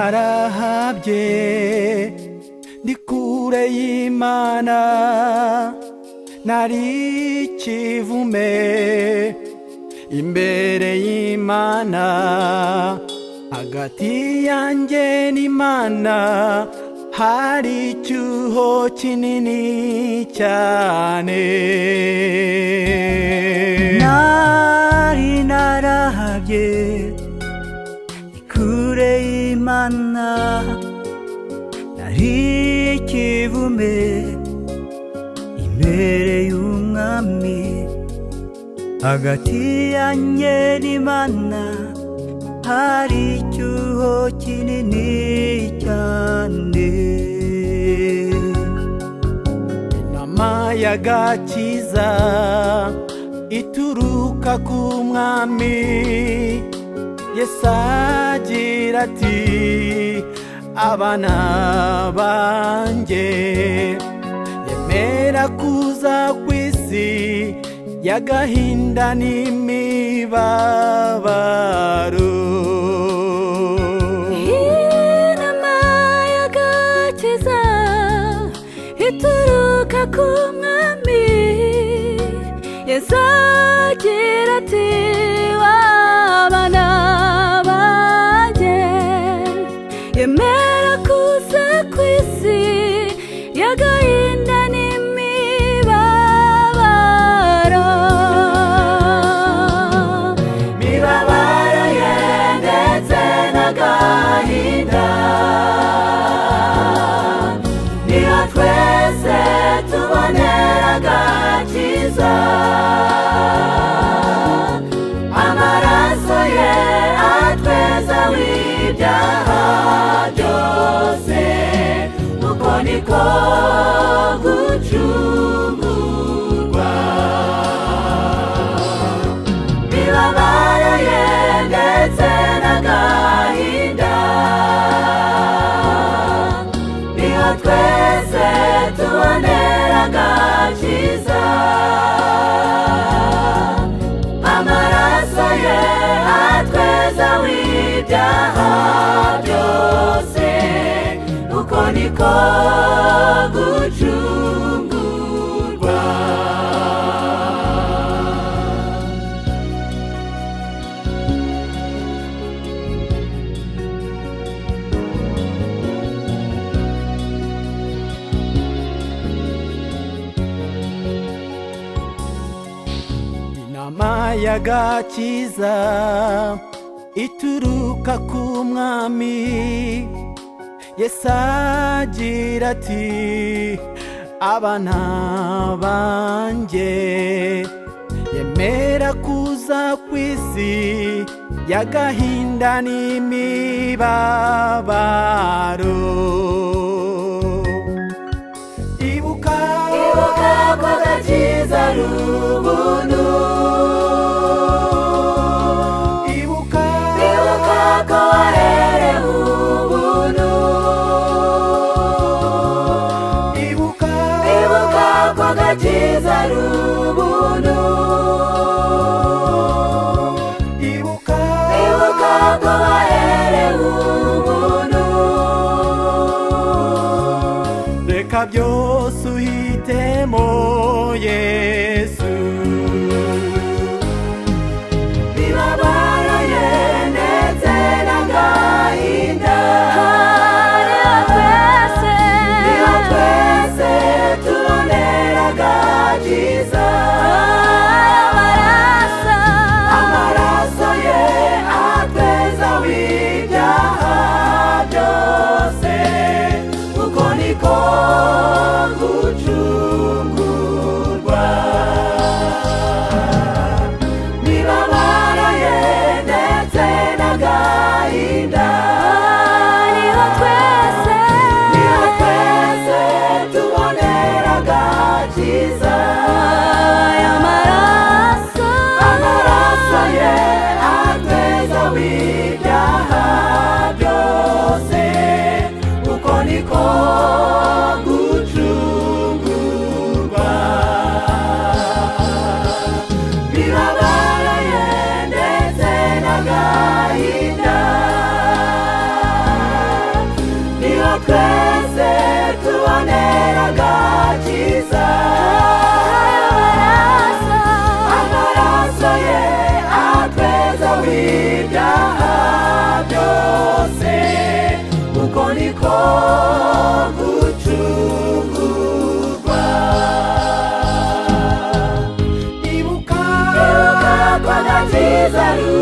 Narahabye ndi kure y'Imana, nari ikivume imbere y'Imana. Hagati yanjye n'Imana hari icyuho kinini cyane. Nari narahabye kure y'Imana, nari ikivume imbere y'Umwami. Hagati yanjye n'Imana hari icyuho kinini cyane. Inama y'agakiza ituruka ku Mwami Yesu agira ati: "Abana banjye." Yemera kuza ku isi y'agahinda n'imibabaro. Inama y'agakiza ituruka ku Mwami Yesu agira ati: "Abana banjye." Yemera kuza ku isi y'agahinda n'imibabaro. Mibabaro ye ndetse n'agahinda, niyo twese tubonera agakiza. Amaraso ye atweza w'ibyaha byose, uko niko gucungurwa. Mibabaro ye ndetse n'agahinda, niho twese tubonera agakiza. Amaraso ye atweza w'ibyaha byose, uko niko gucungurwa. Inama y'agakiza ituruka ku Mwami Yesu agira ati: "Abana banjye." Yemera kuza ku isi y'agahinda n'imibabaro. Ibuka. Ibuka ko agakiza ari ubuntu. Ibuka. Ibuka ko waherewe ubuntu. Ibuka. Ibuka ko agakiza ari ubuntu. Ibuka. Ibuka ko waherewe ubuntu. Reka byose uhitemo Yesu. Mibabaro ye ndetse n'agahinda, Hariho twese, niho twese tubonera agakiza. Amaraso, amaraso ye atweza w'ibyaha byose, uko niko gucungurwa. Mibabaro ye ndetse n'agahinda, niho twese, niho twese tubonera agakiza. Amaraso, amaraso ye atweza w'ibyaha byose, uko niko gucungurwa. Mibabaro ye ndetse n'agahinda. Rukiza.